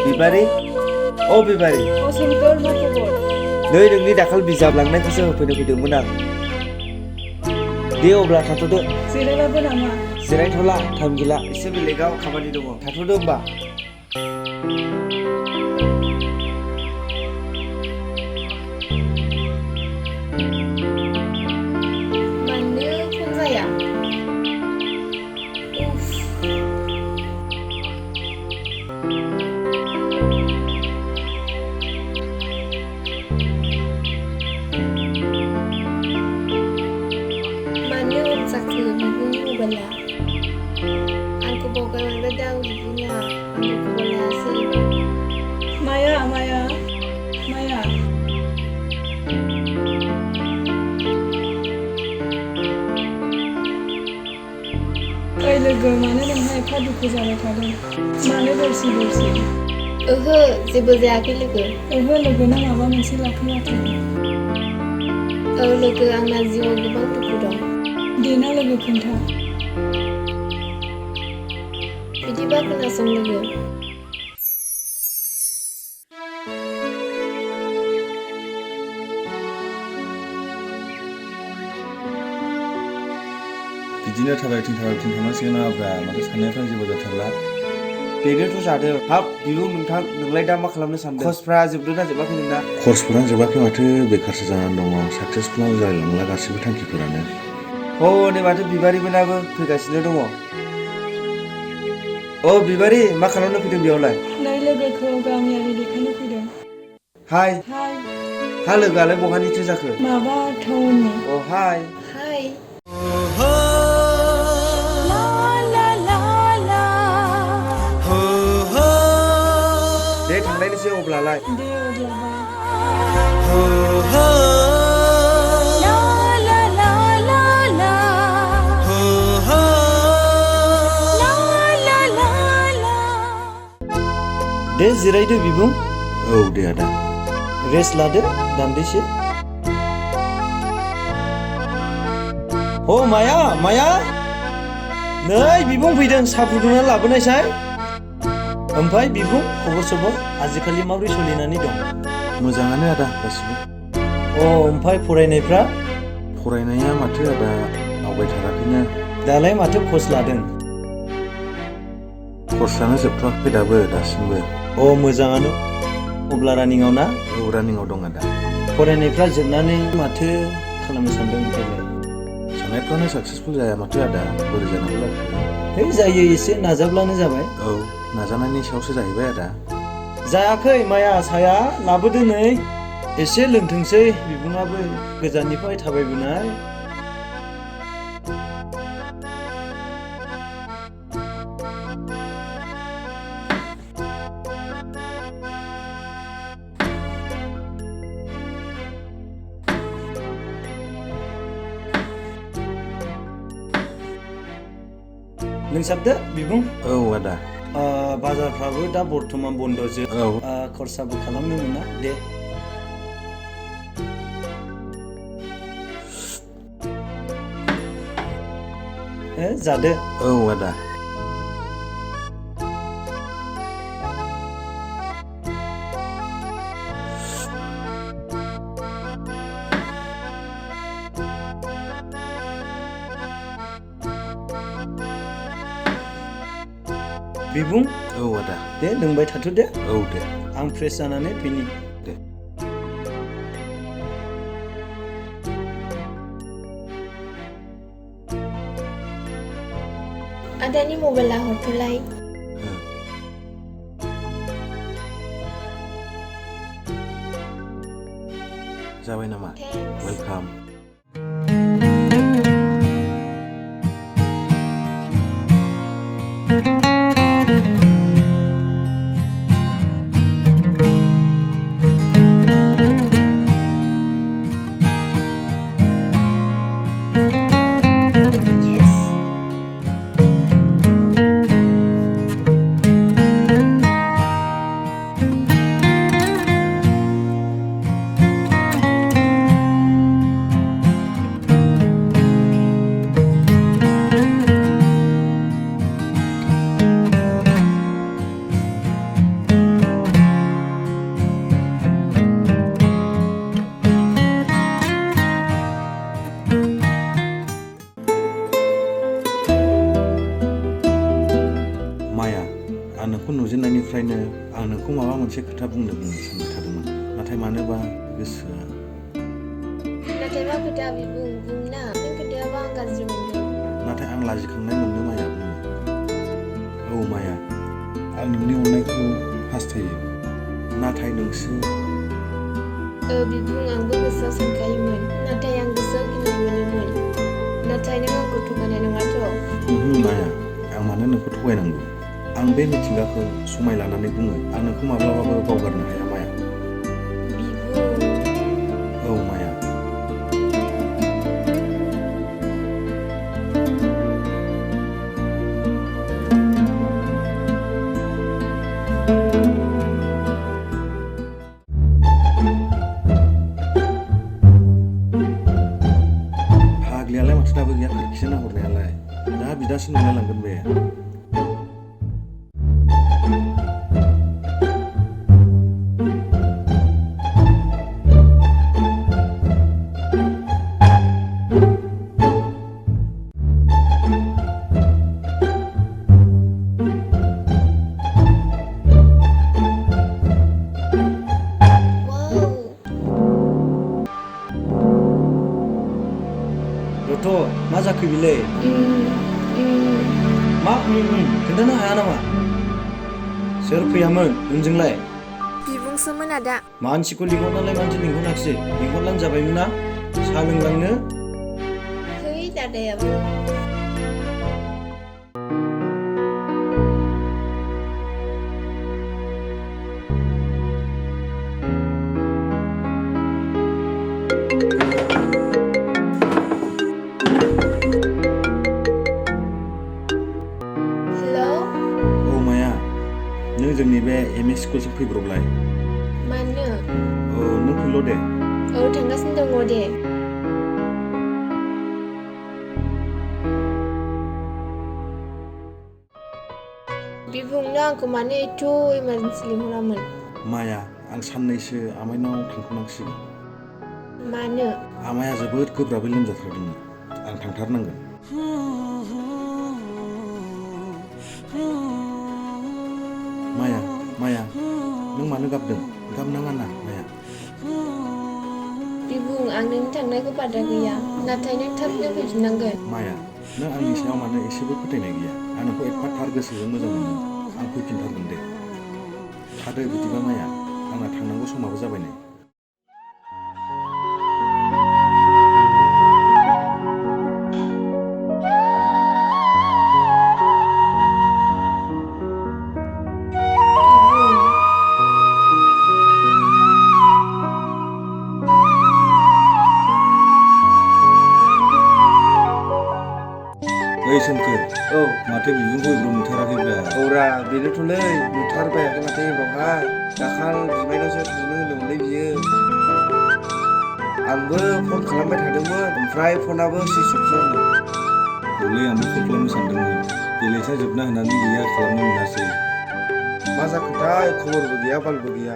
बिबारि ओ बिबारि सोमखोर मा खबर नै नोंनि दाखाल बिजाब लांनायखौसो होफैनो फैदोंमोन आं दे अब्ला थाथ'दो जिरायबाबो नामा जिरायथ'ला टाइम गैला एसे बेलेगाव खामानि दङ थाथ'दो होमबा मानो फन जाया मानो जाखो बिबुंनि मबाइला आंखौ बावगारबाय दां बिबुङा आंखौ खबर लायासै माया ओइ लोगो मानो नोंहा एफा दुखु जाबाय थादों मानो दरसि ओहो जेबो जायाखै लोगो ओहो लोगो नों माबा मोनसे लाखोमाथों औ लोगो आंना जिउआव गोबां दुखु दं देना लोगो खोन्था बिदिबा खोनासं लोगो बिदिनो थाबायथिं थांनांसिगोन आब्रा माथो साननायफ्रा जेबो जाथारला बेनोथ' जादों हाब बिबुं नोंथां नोंलाय दा मा खालामनो सानदों कर्सफ्रा जोबदोंना जोबाखै नोंना कर्सफोरा जोबाखै माथो बेखारसो जानानै दङ साक्सेसफुल जालांला गासिबो थांखिफोरानो नै माथो बिबारिमोनाबो फैगासिनो दङ बिबारि मा खालामनो फैदों बेयावलाय नै लोगोखौ गामियारि देखायनो फैदों हाय हा लोगोआलाय बहानिथो जाखो माबा टाउननि हाय दे थांलायनोसै अब्लालाय दे अब्ला दे जिरायदो बिबुं औ दे आदा रेस्ट लादो दान्दिसे माया नै बिबुं फैदों साहा फुदुंना लाबोनायसाय ओमफ्राय बिबुं खबर सबर आजिखालि माबोरै सोलिनानै दं मोजाङानो आदा गासिबो ओमफ्राय फरायनाया माथो आदा आवगायथाराखैनो दालाय माथो कर्स लादों कर्सआनो जोबथ'वाखै दासिमबो मोजाङानो अब्ला रानिंआव ना औ रानिंआव दं आदा फरायनायफ्रा जोबनानै माथो खालामनो सानदों ओमफ्रायलाय साननायफ्रानो साक्सेसफुल जाया माथो आदा बोरै जानांगौ जाखो जायो एसे नाजाब्लानो जाबाय औ नाजानायनि सायावसो जाहैबाय आदा जायाखै माया साया लाबोदो नै एसे लोंथोंसै बिबुङाबो गोजाननिफ्राय थाबायबोनाय लोंसाबदो बिबुं औ आदा बाजारफ्राबो दा बर्थमान बन्द'जोब खरसाबो खालामनो मोना दे जादो औ आदा बिबुं औ आदा दे लोंबाय थाथ' दे औ दे आं फ्रेस जानानै फैनि दे आदानि मबाइला हरथ'लाय जाबाय नामा वेलकाम नाथाय मा खोथा बिबुं बुंना नों खोन्थायाबा आं गाज्रि मोनगोन नाथाय आं लाजिखांनाय मोनो माया बुङो औ माया आं नोंनि अननायखौ हास्थायो नाथाय नोंसो बिबुं आंबो गोसोआव सानखायोमोन नाथाय आं गोसोआव गिनाय मोनोमोन नाथाय नों आंखौ थगायनाय नङाथ' माया आं मानो नोंखौ थगायनांगौ आं बे मिथिंगाखौ समाय लानानै बुङो आं नोंखौ माब्लाबाबो बावगारनो हाया माया बिबुं औ माया फाग्लियालाय माथो दाबो गैया खोरखिसो नाहरनायालाय दा बिदासो नुलाय लांगोन बे रथ' मा जाखो बिलाय मा खोन्थानो हाया नामा सोर फैयामोन नोंजोंलाय बिबुंसोमोन आदा मानसिखौ लिंहरनालाय मानसि लिंहराखिसै लिंहरलानो जाबायमोन ना साहा लोंलांनो है दादायाबो नों जोंनि बे एम ए स्कुलसिम फैब्रबलाय मानो औ नों फैल' दे औ थांगासिनो दङ दे बिबुंनो आंखौ मानो एथ' इमारजेन्सि लिंहरामोन माया आं साननैसो आमाइनाव थांथ'नांसिगोन मानो आमाया जोबोद गोब्राबै लोमजाथारदोंमोन आं थांथारनांगोन माया नों मानो गाबदों गाबनाङा ना माया बिबुं आं नोंनि थांनायखौ बादा गैया नाथाय नों थाबनो फैफिननांगोन माया नों आंनि सायाव मानो एसेबो फोथायनाय गैया आं नोंखौ एफा थार गोसोजों मोजां मोनो आं फैफिनथारगोन दे थादो बिदिबा माया आंना थांनांगौ समाबो जाबाय नै ओइ सोमखोर औ माथो बिबुंखौ एब्राव नुथाराखैब्रा औरा बेनोथ'लै नुथारबायाखै माथो एब्रावहाय दाखाल बिमायनावसो थांनो होनदोंमोनलै बियो आंबो फन खालामबाय थादोंमोन ओमफ्राय फनाबो सुइस अफसो होनो औलै आंबो कल खालामनो सानदोंमोन बेलेन्सा जोबना होनानै गैया खालामनो मोनासै मा जाखोथाय खबरबो गैया बालबो गैया